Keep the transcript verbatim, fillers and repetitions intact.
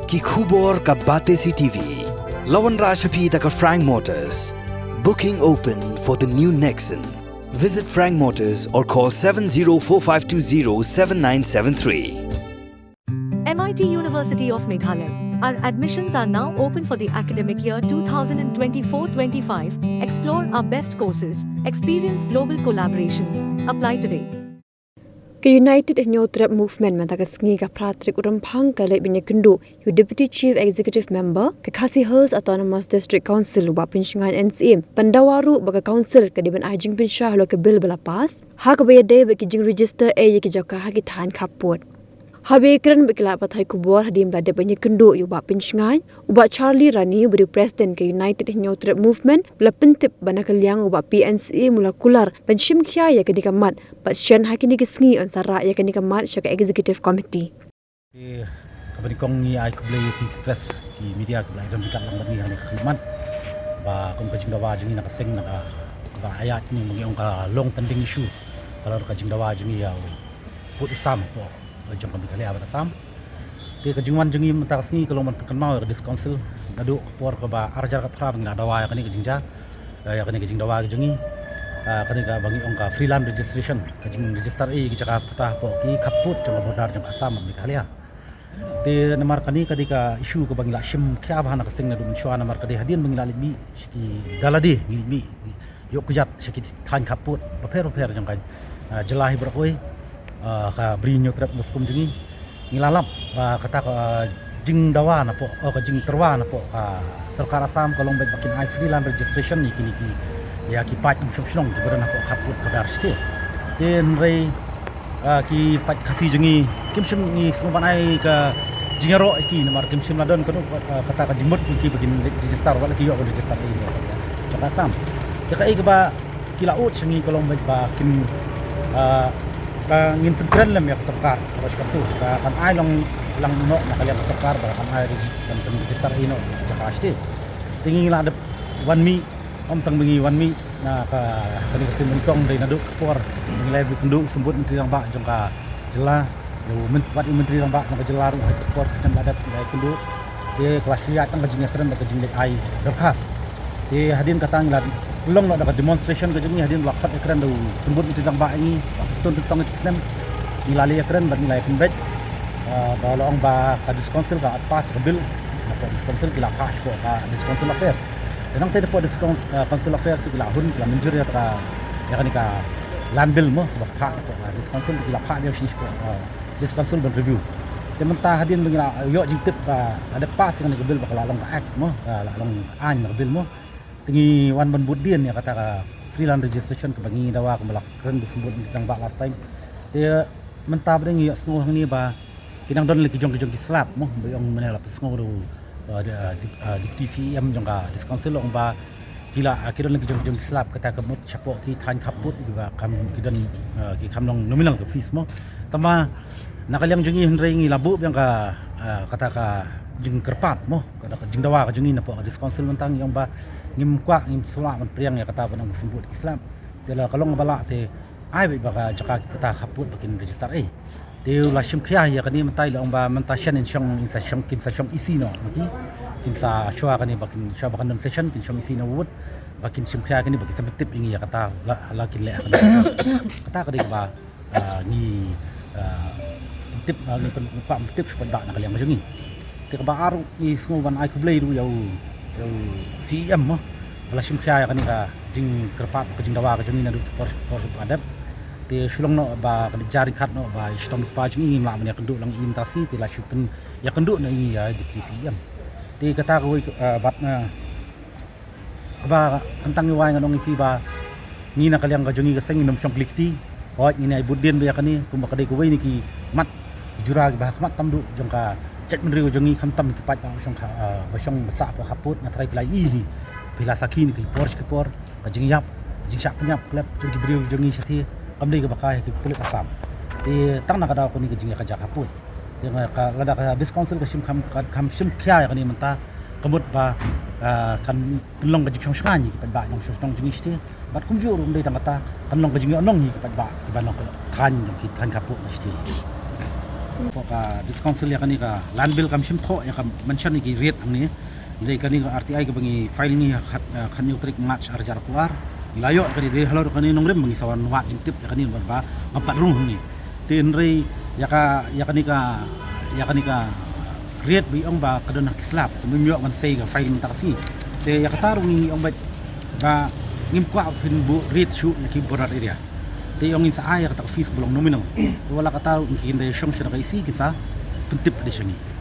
Ki khubor ka Batesi T V. La wanrah sha phi da ka Frank Motors. Booking open for the new Nexon. Visit Frank Motors or call seven zero four five two zero seven nine seven three. M I T University of Meghalaya. Our admissions are now open for the academic year twenty twenty-four twenty-five. Explore our best courses, experience global collaborations. Apply today. Ka United Hynñiewtrep Movement mynta ka sngi ka phra tarik u Rymphang ka leit ban ïakynduh ïa u Deputy Chief Executive Member ka Khasi Hills Autonomous District Council u Bah Pynshngaiñ N C M ban dawa ruh ba ka Council ka dei ban ai jingpynshai halor ka bill ba la pass ha kaba ïadei bad ki jingregister ei ïa ki jaka ha ki thaiñ khappud. Haba ïakren bad ki lad pathai khubor hadien ba la dep ban ïakynduh ïa u Bah Pynshngaiñ, u Bah Charlie Rani uba dei u President ka United Hynñiewtrep Movement u la pyntip ba na ka liang u Bah P N C M u la kular ban shim khia ïa kane ka mat bad shen ha kine ki sngi un sa rah ïa kane ka mat sha ka Executive Committee. Kaba nyngkong ngi ai khublei ïa phi ki press, ki media kiba la ïadon ryngkat lang bad ngi ha kane ka khyllipmat. Ba kum ka jingdawa jong ngi na ka seng na ka, kaba ïaid kine ba ngi ong ka long pending issue. Halor ka jingdawa jong ngi ïa u pud u sam hapoh jong ka Meghalaya bad Assam. Te ka jingwan jong ngi mynta ka sngi ka long ban pynkynmaw ïa ka District Council naduh ka por kaba ar hajar khatphra ba ngi la dawa ïa kane ka jingjia. Ïa kane ka jingdawa ka jong ngi, ah, kane kaba ngi ong ka free land registration, ka jingregister ei ki jaka pata hapoh ki khappud jong ka border jong ka Assam bad Meghalaya. Te namar kane ka dei ka issue kaba ngi la shim khia bha na ka seng naduh mynshuwa, namar ka dei hadien ba ngi la leit mih sha ki da lade, ngi leit mih ïoh kjat sha ki thaiñ khappud bapher bapher jong ka, ah, jylla hi baroh kawei, ah, ka Bri Hynñiewtrep Muskum jong ngi. Ngi la lap ba kata ka jingdawa napoh, oh, ka jingtyrwa napoh ka sorkar Assam ka long beit ba kin ai free land registration ïa kine ki, ïa ki paid nongshong shnong kiba don hapoh khappud border state. Te hynrei, ah, ki paid Khasi jong ngi kim shym, ngi sngew ban ai ka jingïaroh ïa ki namar kim shym la don kano, ah, kata ka jingmut jong ki ba kin register, wat la ki ïoh ban register ei jong ka Assam. Te kaei kaba ki la ud sha ngi ka long beit ba kin, ah, ba ngin pynkren lem ïa ka sorkar, ba sha katu ba kan ai long lang noh na ka liang ka sorkar ba kan ai regi-, kan pynregister ei noh ki jaka shatei. Te ngi la dep wan mih, ym tang ba ngi wan mih na ka, kane ka sien nyngkong, dei naduh ka por ba ngi la ïakynduh u Symbud Myntri Rangbah jong ka jylla, ïa u myn-, wat u Myntri Rangbah jong ka jylla ruh ha ka por ka snem ba la dep ngi la ïakynduh. Te ka la shu ïaid tang ka jingïakren bad ka jingleit ai dorkhas. Te hadien kata ngi la pynlong noh da ka demonstration ka jong ngi hadien ba la khot ïakren da u Symbud Myntri Rangbah ïa ngi, ba ka Stone Tynsong ïa ka snem. Ngi la leit ïakren bad ngi la ïakynbeit, ah, ba la ong ba ka District Council ka ot pass ka bill, napoh District Council ki la phah shapoh ka District Council Affairs. Te nangta napoh District Coun-, ah, Council Affairs ki la hun, ki la mynjur ïa ka, ïa kane ka land bill mo, ba phah napoh, ah, District Council, ki la phah biang shane shapoh, ah, District Council ban review. Te mynta hadien ba ngi la ïoh jingtip ba la dep pass ïa kane ka bill, ba ka la long ka act mo, ka la long aiñ ka bill mo. Te ngi wan ban bud dien ïa kata ka free land registration kaba ngi dawa, kaba la kren da u Symbud Myntri Rangbah last time. Te mynta ba dang ïohsngew hangne ba ki dang don la ki jong ki jong ki slap mo, ba ong mynne la pynsngew da u, uh, de-, uh, dep-, uh, Deputy C E M jong ka District Council, ong ba ki la, uh, ki don la ki jong ki jong ki slap, kata ka mut shapoh ki thaiñ khappud kiba kham, ki don, uh, ki kham long nominal ka fees mo. Tangba na ka liang jong ngi hynrei ngi la buh biang ka, uh, kata ka jingkyrpad mo, kata ka jingdawa ka jong ngi napoh ka District Council mynta, ngi ong ba ngim kwah, ngim sngewlah ban pdiang ïa kata ba nang ba pynbud ki slap. Te la ka long ba lah te ai beit ba ka jaka ki pata khappud ba kin register ei. Te u la shim khia ïa kane mynta, i la ong ba mynta shen in shong, in sa shong, kin sa shong E C noh, ki, kin sa shuwa kane ba kin shuwa ba kan don session, kin shong E C na wut ba kin shim khia kane ba kin sa pyntip ïa ngi ïa kata la, la kin leh kane. Kata ka dei ba, ah, ngi, ah, pyntip, ah, ngi pyn-, kwah pyntip sha paidbah na ka liang ka jong ngi. Te kaba ar ruh ngi sngew ban ai khublei ruh ïa u, ïa u C E M mo, ba la shim khia ïa kane ka jingkyrpad, ka jingdawa ka jong ngi naduh ki por, por ba la dep. Te shu long noh ba ka dei jingryngkat noh ba i shitom i kpa jong ngi, ngim lah ban ïakynduh lang i mynta sngi, te la shu pyn-, ïakynduh noh ïa ngi ïa u Deputy C E M. Te kata kawei, eh, bad, eh, kaba hangta ngi wai ngan ong ïa phi ba ngi na ka liang ka jong ngi ka seng ngin ym shong kli kti. Hooid, ngin ïai bud dien beit ïa kane, kumba ka dei kawei na ki mat ki jura kiba ha khmat tam duh jong ka jaitbynriew jong ngi, khamtam ki paid ba shong kha, ah, ba shong ba sah hapoh khappud. Nga tharai phi la ïohi, phi la sakhi na ki por sha ki por, ka jingïap, jingshah pynïap khlem jong ki briew jong ngi shathie kam dei kaba kai ha ki pulit Assam. Te tang na ka daw kane ka jingïakajia khappud. Te nga ka, lada ka District Council ka shim kham, ka, kham shim khia ïa kane mynta, ka mut ba, ah, kan pynlong ka jingshong shngaiñ ïa ki paidbah nongshong shnong jong ngi shathie. Bad kumjuh ruh ym dei tang kata, kan long ka jingïohnong ïa ki paidbah kiba long ka thaiñ jong ki thaiñ khappud na shathie. Hapoh ka District Council ïa kane ka land bill kam shim thoh ïa ka mention ïa ki rate hangne. Dei kane ka R T I kaba ngi file ngi ha khat, eh, khathynñiew tarik March ar hajar arphew ar. Ngi la ïoh ïa kane dei halor kane nongrim ba ngi sa wan wad jingtip ïa kane ba ngam pat rung hangne. Te hynrei ïa ka, ïa kane ka, ïa kane ka rate ba i ong ba ka don ha ki slab, te ngim ïoh ban sei ka file mynta ka sngi. Te ïa kata ruh ngi ong beit ba ngim kwah phin buh rate shuh ïa ki border area. Te i ong ngin sa ai ïa kata ka fees ba long nominal. Te wat la kata ruh ngi kin da shong sha ka E C kin sa pyntip da sha ngi.